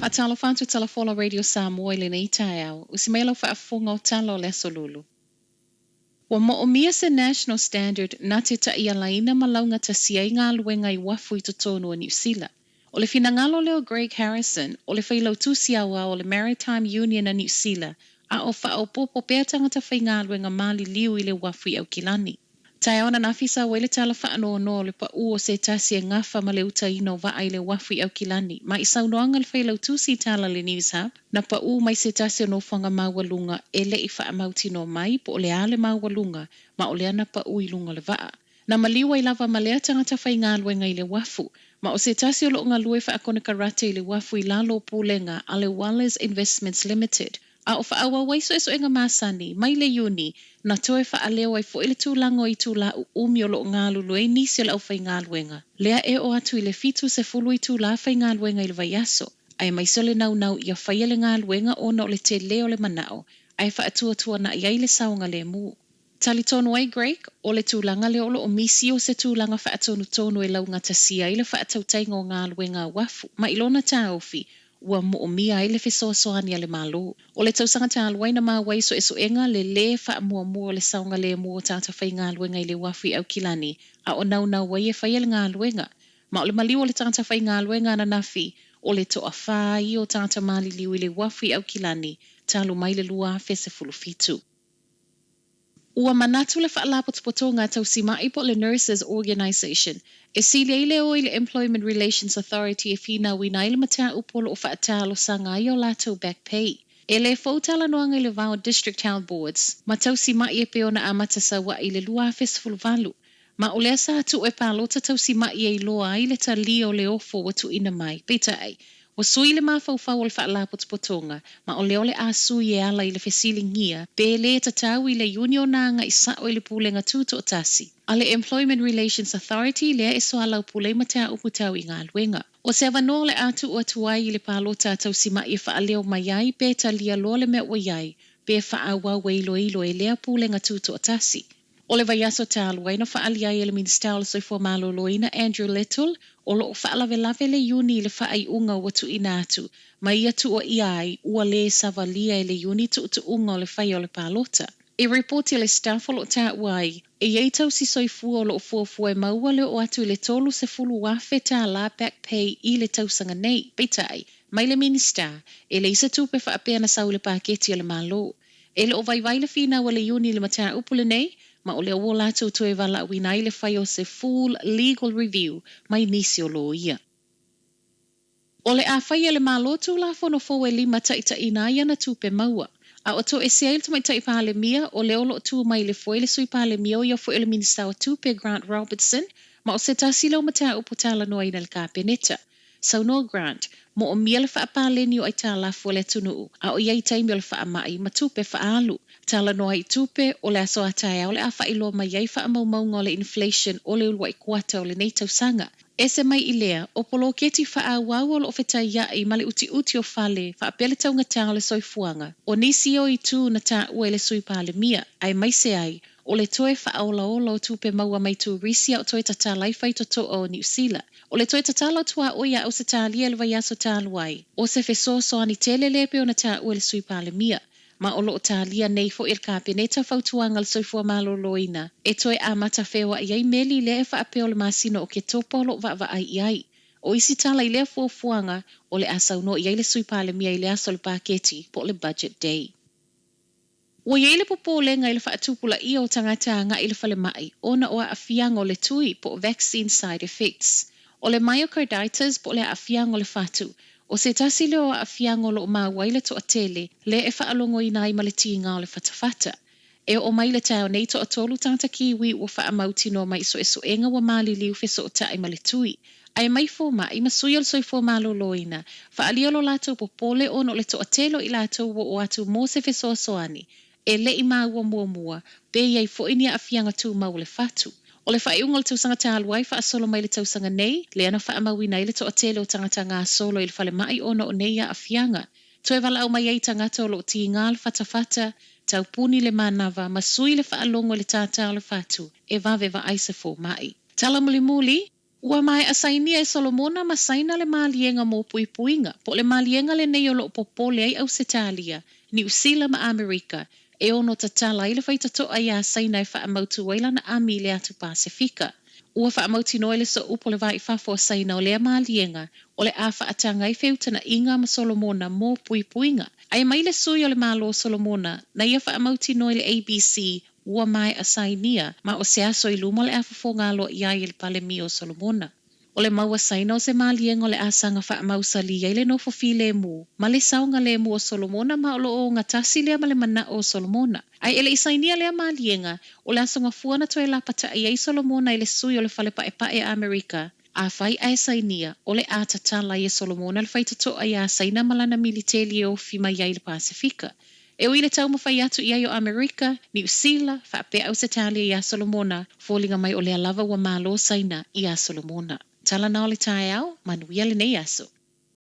Faatalofa atu Tala Fola Radio Samoa i lenei taeao, usi mai lau faafofoga o tala o le Aso Lulu. Ua moomia se National Standard na te ta'ialaina ma laugatasi ai galuega i uafu i totonu o Niusila. O le finagalo lea o Greg Harrison, o le failautusi aoao o le Maritime Union a Niusila, a o faaopoopo pea tagata faigaluega maliliu i le uafu i Aukilani. Taeao ananafi sau ai le tala faanoanoa o le paʻū o se tasi e gafa ma le utaina o vaa i le uafu i Aukilani, ma i saunoaga a le failautusi i tala a le Newshub, na paʻū mai se tasi o nofoaga maualuga e leʻi faamautinoa mai po o le a le maualuga, ma o lea na paʻū i luga o le vaa. Na maliu ai lava ma lea tagata faigaluega i le uafu, ma o se tasi o loo galue faakonekarate i le uafu i lalo o pulega a le Wallis Investments Limited, a o faaauau ai suesuega masani, mai le Iuni, na toe faaleo ai foʻi le tulaga o itulā uumi o loo galulue ai nisi o le aufaigaluega, lea e oo atu i le 70 itulā faigaluega i le vaiaso, aemaise o le naunau ia faia le galuega ona o le telē o le manao, ae faatuatuanaʻi ai le saogalēmū. Talitonu ai Greg, o le tulaga lea o loo misi o se tulaga faatonutonu e laugatasia ai le faatautaiga o galuega a uafu, ma i lona taofi, ua moomia ai le fesoasoani a le Malo. O le tausaga talu ai na maua ai i suesuega le lē faamuamua o le saogalēmū o tagata faigaluega i le uafu i Aukilani, a o naunau ai e faia le galuega. Ma o le maliu o le tagata faigaluega ananafi, o le toafā ia o tagata maliliu i le uafu i Aukilani talu mai le 2017. Ua manatu le Faalapotopotoga a Tausimaʻi po o le Nurses Organisation, e sili ai le o i le Employment Relations Authority e finauina ai le mataupu o loo faatalosaga ai o latou back pay. E lē fou talanoaga i le va o District Health Boards ma tausimaʻi e pei ona amata sauaʻi i le 2018. Ma o lea sa tuu e palota tausimaʻi e iloa ai le talia o le ofo ua tuuina mai. Peitai, ua sui le mafaufau o le Faalapotopotoga, ma o lea o le a sui e ala i le fesiligia pe lē tatau i le iuni ona agaʻi saʻo i le pulega tutoʻatasi a le Employment Relations Authority lea e soalaupule ai mataupu tau i galuega. O se avanoa o le a tuu atu ai i le palota a tausimaʻi e faaleo mai ai pe talia loa le mea ua i ai, pe faaauau e iloilo e lea pulega tutoʻatasi. O le vaiaso talu ai na faaali ai e le Minisita o le Soifua Maloloina Andrew Little o loo faalavelave le iuni i le faaiuga ua tuuina atu, ma ia tuuaia ai ua lē savalia e le iuni tuutuuga o le faia o le palota. I ripoti a le Stuff o loo taua ai, e i ai tausi soifua o loo fuafua e maua le oo atu i le $30,000 tālā back pay i le tausaga nei. Peitai, mai le Minisita, e leai se tupe faapea na sau i le paketi a le Malo. E le o vaivai le finau a le iuni i le mataupu lenei, ma o lea ua latou toe valaauina ai le fai o se full legal review mai nisi o loia. O le a faia e le Malo Tulafono fou e limataitaʻiina ai ana tupe maua. A o toesea ai le Tamaitai Palemia, o lea o loo tu mai i le foe le Sui Palemia o ia foi o le Minisita o Tupe Grant Robertson, ma o se tasi lea o mataupu talanoaina i le Kapeneta. Saunoa Grant, Moomia le faapaleni o aitalafu a le atunuu, a o i ai taimi o le faamai ma tupe faaalu. Talanoa i tupe, o le aso a taeao o le a faailoa mai ai faamaumauga o le inflation o le uluai kuata o lenei tausaga. Ese mai i lea, o poloketi faaauau o loo fetaiaʻi ma le utiuti o fale faapea le taugatā o le soifuaga. O nisi o itu na taua e le Sui Palemia, aemaise ai, o le toe faaolaola o tupe maua mai turisi a o toe tatala ai faitotoa o Niusila. O le toe tatala o tuaoi a Ausetalia i le vaiaso talu ai, o se fesoasoani tele lea e pei ona taua e le Sui Palemia, ma o loo talia nei foʻi e le Kapeneta fautuaga a le Soifua Maloloina e toe amata feoaʻi ai meli lea e faapea o le masina o Oketopa o loo vaavaai i ai. O isi tala i lea fuafuaga, o le a saunoa i ai le Sui Palemia i le aso o le paketi po o le Budget Day. Ua i ai le popolega i le faatupulaia o tagata agaʻi i le falemai ona o aafiaga o le tui po o vaccine side effects. O le myocarditis po o le aafiaga o le fatu, o se tasi lea o aafiaga o loo maua ai le toatele lea e faalogoina ai ma le tiga o le fatafata. E oo mai i le taeao nei toatolu tagata Kiwi ua faamautinoa mai i suesuega ua maliliu fesootai ma le tui. Ae mai fomaʻi ma sui o le soifua maloloina, faaalia lo latou popole ona o le toatele o i latou ua oo atu mo se fesoasoani e leʻi maua muamua pe i ai foʻi ni aafiaga tumau o le fatu. O le faaiuga o le tausaga talu ai faasolo mai le tausaga nei, lea na faamauina ai le toatele o tagata gasolo i le falemai ona o nei aafiaga. Toe valaau mai ai tagata o loo tigā le fatafata, taupuni le manava ma sui le faalogo i le tātā o le fatu e vave vaai se fomaʻi. Tala mulimuli. Ua maea sainia e Solomona ma Saina le Maliega mo Puipuiga, po o le maliega lenei o lo o popole ai ʻAusetalia, Niu Sila ma ʻAmerika, e ono tatala ai le faitotoa iā Saina e faamautu ai lana ʻami i le Atu Pasefika. Ua faamautinoa e le Sooupu o le Va i Fafo a Saina o lea maliega o le a faataga ai feutanaʻiga ma Solomona mo puipuiga. Ae mai le sui o le Malo o Solomona, na ia faamautinoa i le ABC ua maea sainia, ma o se aso i luma o le a fofoga aloaia ai e le Palemia o Solomona. O le mau a Saina o se maliega o le a saga faamausalī ai le nofo filemu ma le saogalemu o Solomona ma o lo o ogatasi lea ma le manaʻo o Solomona. Ae e le i sainia lea maliega, o le aso Gafua na toe lapataʻi ai Solomona i le sui o le Fale Paepae a Amerika, Afai ae sainia, o le a tatala ai e Solomona le faitotoa iā Saina ma lana militeli e ofi mai ai i le Pasefika. E ui i le taumafai atu i ai o Amerika, Niu Sila, faapea Ausetalia iā Solomona, foliga mai o lea lava ua malo Saina iā Solomona. Tala na o le taeao, manuia lenei aso.